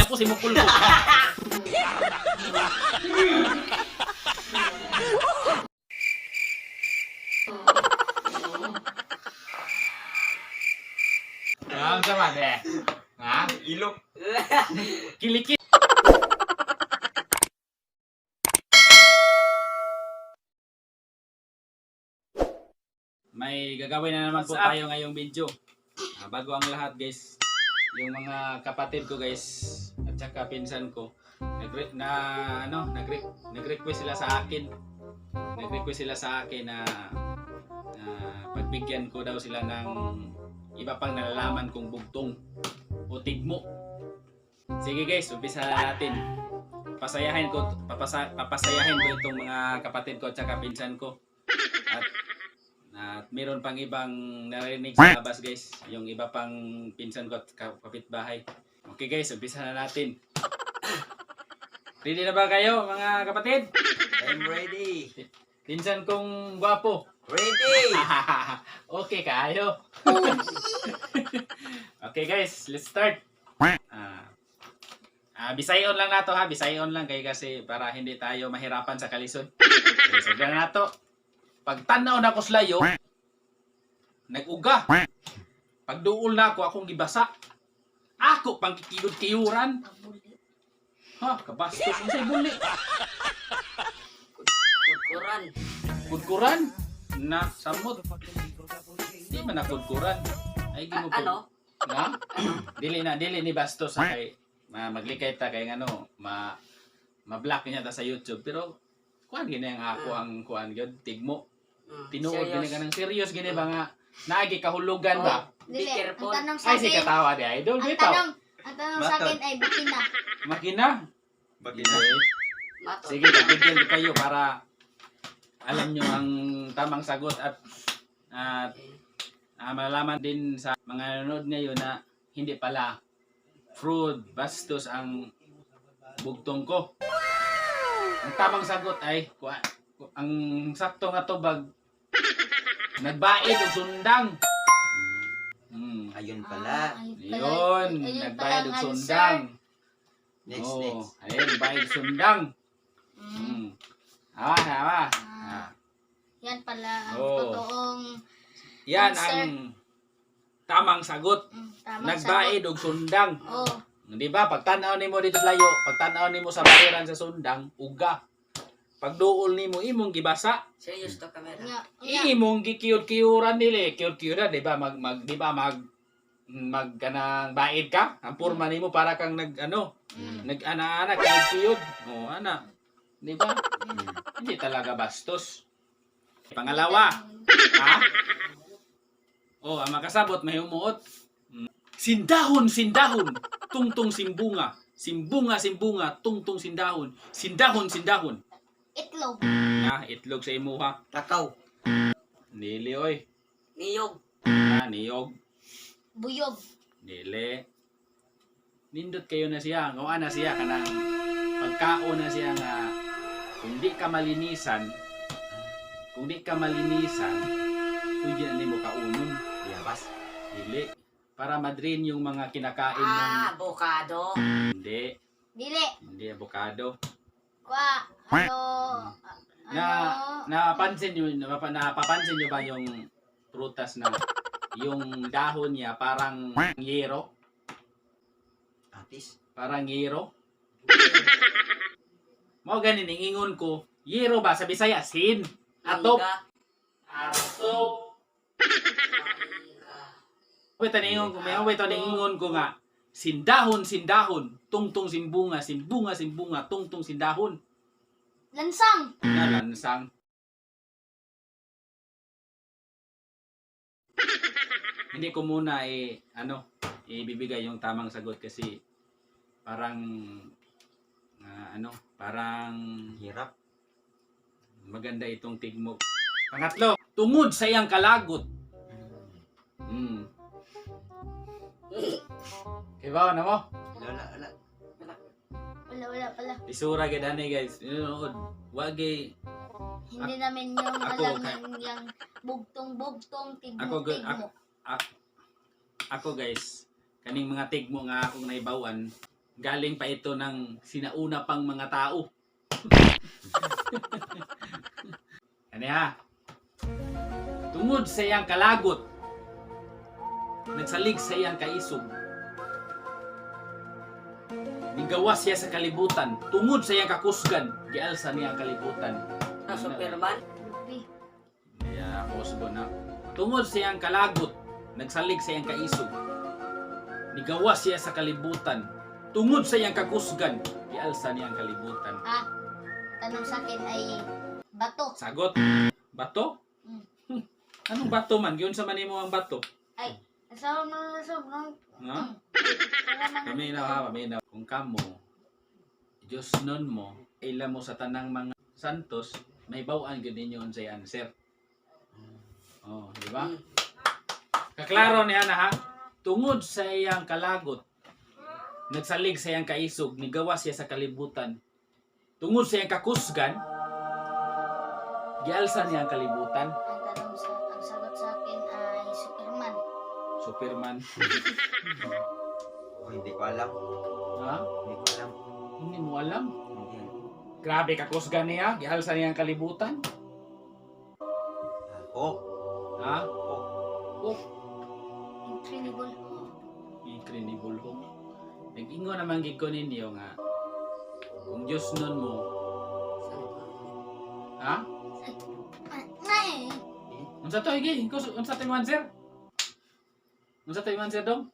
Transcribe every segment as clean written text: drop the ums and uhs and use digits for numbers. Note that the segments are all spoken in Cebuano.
Tapos imong pulbo. Ah, unsa man eh? Ha? Ilok. Kiliki. May gagawin na naman po tayo ngayong video. Ah, bago ang lahat, guys, yung mga kapatid ko, guys, at saka pinsan ko, nagre na ano, nagre nag-request sila sa akin. Nag-request sila sa akin na na pagbigyan ko daw sila ng iba pang nalalaman kong bugtong o tigmo. Sige guys, umpisa na natin. Papasayahin ko itong mga kapatid ko at saka pinsan ko. At meron pang ibang narinig sa labas, guys, yung iba pang pinsan ko at kapitbahay. Okay guys, umpisa na natin. Ready na ba kayo, mga kapatid? I'm ready. Pinsan kong gwapo. Ready! Okay kayo. Okay guys, let's start. Bisayon lang nato ha, bisayon lang kay kasi para hindi tayo mahirapan sa kalisod. Okay, so na nato. Pagtanaw na ko sa layo, nag-uga. Pagduol na ako, akong gibasa. Ako pang kikiyod-kiyuran. Ha, kabastos unsay buli. Kudkuran. Kudkuran na samot. Di man na kudkuran. Ay gimo Ano? Na? Dili na, dili ni bastos sa kay ma, maglikay ta kay ngano, ma ma-block niya ta sa YouTube, pero kuan gini ang ako ang kuan gyud tigmo. Tinuod Serious. gini kanang serious gini ba nga naagi kahulugan ba? Be Dili, ang careful. tanong sa Ay si akin, katawa di idol ang bitaw. tanong sa akin ay bikina. Makina. Bakina. Dili. Mato. Sige, pagbigyan ko kayo para alam nyo ang tamang sagot at at malalaman din sa mga nanonood ngayon na hindi pala fraud, bastos ang bugtong ko. Ang tamang sagot ay ang sakto nga tubag, nagbaid og sundang. Ayun pala. Ah, ayun pala. Yun, Ayun pala nagbayad ang og answer. sundang. Next, Oo, next. Ayun, nagbayad og sundang. Ah, ah, ah. Ah, yan pala ang Oo. totoong Yan Answer. ang tamang sagot. Tamang Nagbaid og sundang. sagot. Oh, Di ba? Pagtan-aw nimo dito sa layo, pagtan-aw nimo sa bahiran sa sundang, uga. Pagduol nimo imong gibasa, Serious to camera. nga, nga. imong gikiyod-kiyuran nila, kiyod-kiyuran, di ba? Mag, mag di ba mag mag kanang baid ka? Ang porma nimo para kang nag ano, nag-ana-ana kiyod-kiyod. Oh, ana. Di ba? Hindi talaga bastos. Pangalawa, ha? Oh, ang makasabot may humuot. Sindahon, sindahon, tungtong simbunga. Simbunga, simbunga, tungtong sindahon. Sindahon, sindahon. Itlog. Na, itlog sa imuha. Takaw. Dili, oy. Niyog. Ah, niyog. Buyog. Dili. Nindot kayo na siya. Ngawa na siya kanang pagkaon na siya nga kung di ka malinisan, kung di ka malinisan, pwede na nimo kaunon. Yabas. Dili. Para madrin yung mga kinakain mong Ah, avocado. hindi, Dili. hindi avocado. Kwa, ano, Na ano, napansin niyo napapansin niyo ba yung prutas na yung dahon niya parang yero, Atis. parang yero. Mao gani ningingon ko, yero ba sa Bisaya sin? Atop. Mangga. Atop. Mangga. Wait, ningingon ko, may wait, ningingon ko nga. Sindahon, sindahon, tungtong simbunga, simbunga, simbunga, tungtong sindahon. Lansang. Nalansang. Hindi ko muna eh, ano, ibibigay yung tamang sagot kasi parang ano, parang Hirap. maganda itong tigmo. Pangatlo, tungod sa iyang kalagot. Kibaw na mo? Wala, wala. Wala, wala pala. Isura gid ani guys. Inood. Wagi Hindi namin yung Ako, alam yung bugtong-bugtong, Ako, tigmo-tigmo. Ako guys, kaning mga tigmo nga akong naibawan, Galing pa ito ng sinauna pang mga tao. Ano ha? Tungod sa iyang kalagot, nagsalig sa iyang kaisog. Nigawas siya sa kalibutan. Tungod sa iyang kakusgan, gialsa niya ang kalibutan. Ah, Superman. Lupi. Kaya ako na. Tungod sa iyang kalagot, nagsalig sa iyang kaisog. Nigawas siya sa kalibutan. Tungod sa iyang kakusgan, gialsa niya ang kalibutan. Ah, tanong sa akin ay bato. Sagot, bato? Mm. Anong bato man? Giyon sa man nimo ang bato? Ay, asawa mo na sobrang... Ha? Wala man. Paminaw ha, paminaw. Kung kamo, Diyos nun mo, ila mo sa tanang mga santos, may bawaan gyud ninyo unsay answer. Oh, di ba? Kaklaro niya na ha. Tungod sa iyang kalagot, nagsalig sa iyang kaisog, nigawa siya sa kalibutan. Tungod sa iyang kakusgan, gialsa niya ang kalibutan. Ang tanong sa, ang sagot sa akin ay Superman. Superman. Oh, hindi ko alam. Ha? Hindi ko alam. Hindi mo alam. Hindi. Grabe kakusgan niya, gialsa niya ang kalibutan. Ah, Hulk. Ha? Hulk. Oh, Incredible Hulk. Incredible Hulk. Nag-ingo naman gid ko ninyo nga kung Diyos nun mo, ha? Ah, nga eh. Unsa to igi? Unsa to yung answer? Unsa to yung answer dong?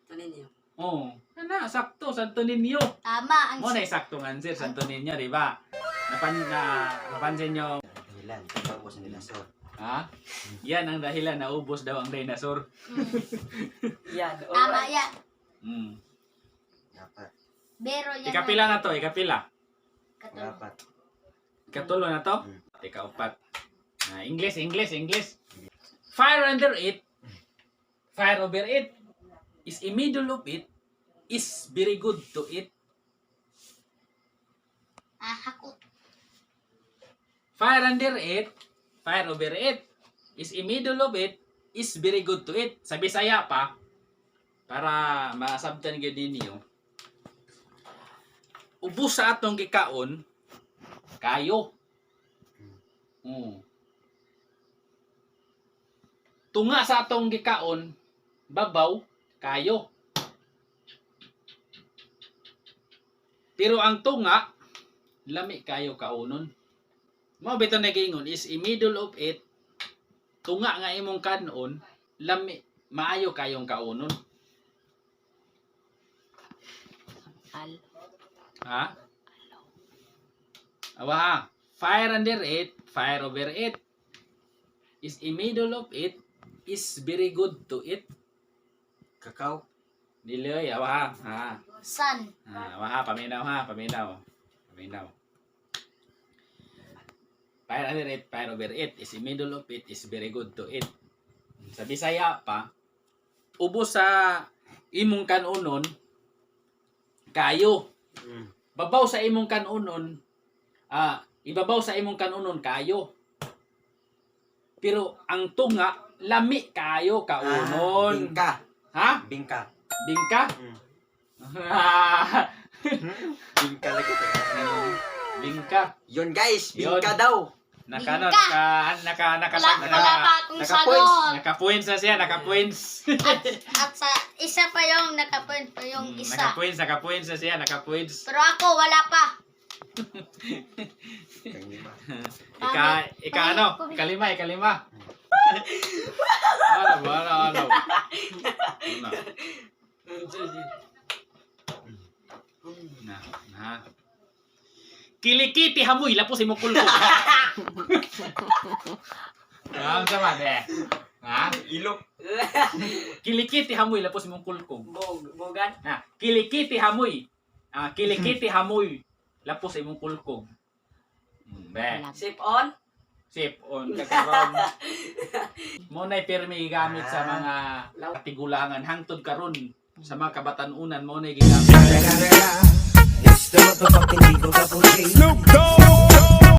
Ito ninyo. Oh, ana sakto Santo Niño. Tama ang Mo na sakto nga answer Santo Niño, di ba? Napansin nyo, Dahilan. Tapos nila sir. ha? Yan ang dahilan na ubos daw ang dinosaur. Yan. Tama yan. Dapat. Pero yan. Ikapila na to, ikapila. Katulo. Dapat. Ikatulo na to? Mm. Ikaupat. Na English, English, English. Fire under it, fire over it, is in middle of it, is very good to eat. Ah, hakot. Fire under it, fire over it, is in middle of it, is very good to eat. Sa Bisaya pa, para masabtan gyud ninyo. Ubos sa atong gikaon, kayo. Tunga sa atong gikaon, babaw, kayo. Pero ang tunga, lami kayo kaunon. Mao bitaw nagiingon is in middle of it, tunga nga imong kanon, lami maayo kayong kaunon. Al. Ha? Awa ha. Fire under it, fire over it. Is in middle of it, is very good to eat. Kakao. Dili oy, awa ha. Ha. Sun. Ah, awa ha, paminaw ha, paminaw. Paminaw. Fire under it, fire over it, is in middle of it, is very good to eat. Sa Bisaya pa, ubos sa imong kanunon, kayo. Babaw sa imong kanunon, ibabaw sa imong kanunon kayo. Pero ang tunga, lami kayo kaunon. Ah, bingka. Ha? Bingka. Bingka? Bingka lagi. Bingka. Yun guys, Yun. bingka daw. Naka ano, Bingka. naka naka naka Wala, wala pa akong naka-points. sagot. Naka points na siya, naka points. At sa isa pa yung nakapoint pa yung isa. Naka points, naka points na siya, naka points. Pero ako wala pa. Kang lima. Ika ika ano, ikalima, ikalima. Ano, ano, ano. Ano. Na, na. Kilikiti hamoy lapos imong kulko. Ah, sama de. Ha? Ilok. Kilikiti hamoy lapos imong kulkog. Bog. Bogan. Ah, kilikiti hamoy. Ah, kilikiti hamoy lapos imong kulkog. Be. Sip on. Sip on kakaron. Mo na'y pirmi gigamit sa mga katigulangan hangtod karon sa mga kabatanunan mo na'y gigamit. It's the motherfucking Eagle Double G. Snoop Dogg.